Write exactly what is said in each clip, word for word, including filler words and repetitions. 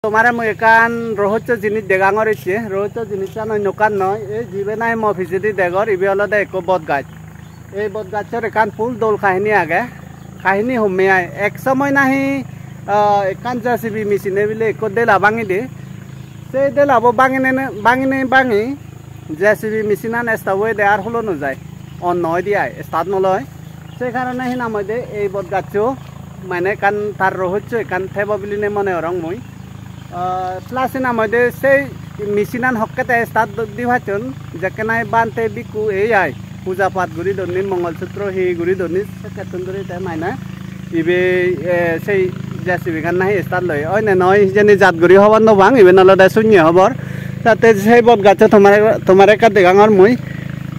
Tomare mui ekkan rohosyo jinis degangor ecche, rohosyo jinissan onno ekkan noi, ei jibe nahi mo pijedi degor, ibe olode ekko bot gaj. Ei bot gajchor ekkan pul dol kahini age, kahini homme ai. Ek somoy nahi, ah, ekkan J C B machine-e bile ekko dela bangide, sei delabo bangine, bangine bangi J C B machine-an stop oyede, ar hulo no jai, on no oide ai, start no loi. Se karone hi nang hoide ei bot gaccho mane ekkan tar rohosyo ekkan thebo biline mone gorong mui. Ah, plus hi nang hoide sei machine-an hokke te start di pacchon, jekke nahi bhante bhikkhu ei ai puja pat guri donni, Mongol Sutro hi guri donni, sekkettun duri te mane ibe, eh, sei J C B gan nahi start loi. Oi ne noi hijeni, jat guri hobor no pang, iben olode sunye hobor. Tate sei bot gaccho tomare, tomare ekka degangor mui.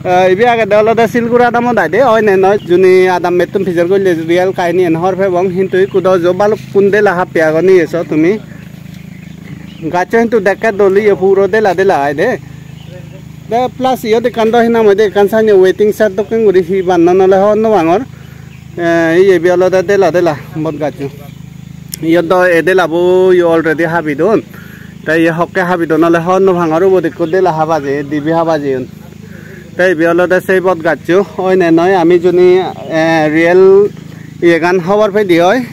Eh, ibe agede olode Silgur adamot aide, oi ne noi, juni adam mettun pijor golle real kahini en hobor pebong, hintu ikku do jo balukkun dela happe agon iye so tumi. Gaccho hintu dekke dol iye, puro dela dela aide. Te plus iyot ekkan do hi nang hoide ekkan sanye waiting shed dokken guri, hi bannon ole hobor no pangor. Eh, iye ibe olode dela dela bot gaccho. Iyot do e delabo yo already habi don. Te iye hokke habi don ole hobor no pangor, ubot ekko dela haba jeye, dibe haba jeyon. Te ibe olode sei bot gaccho, oi ne noi ami juni, eh, real iyegan hobor pedi oi,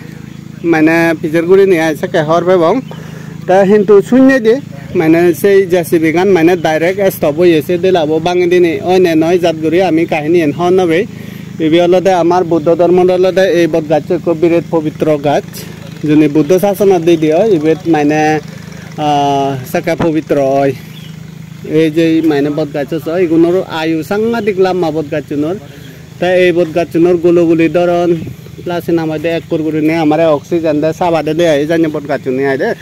mane pijor gurinei ai sekke hobor pebong. Te hintu sunnedi mane sei J C B gan mane direct stop oye, se delabo bangi dinei, oi ne noi jat guri ami kahiniyen hobor no pei. Ibe olode amar Buddho dhormot olode ei bot gaccho ekko biret pobitro gach. Juni Buddho sasonot didi oi, ibet mane, ah, sekke pobitro oi. Ei je mane bot gaccho so, igunor ayu sangadik lamba bot gacchunor. Te ei bot gacchunor gulo guli dhoron, plus hi nang hoide ekkur gurinei amare oxygen de, saba de de ai jani bot gacchune ai de.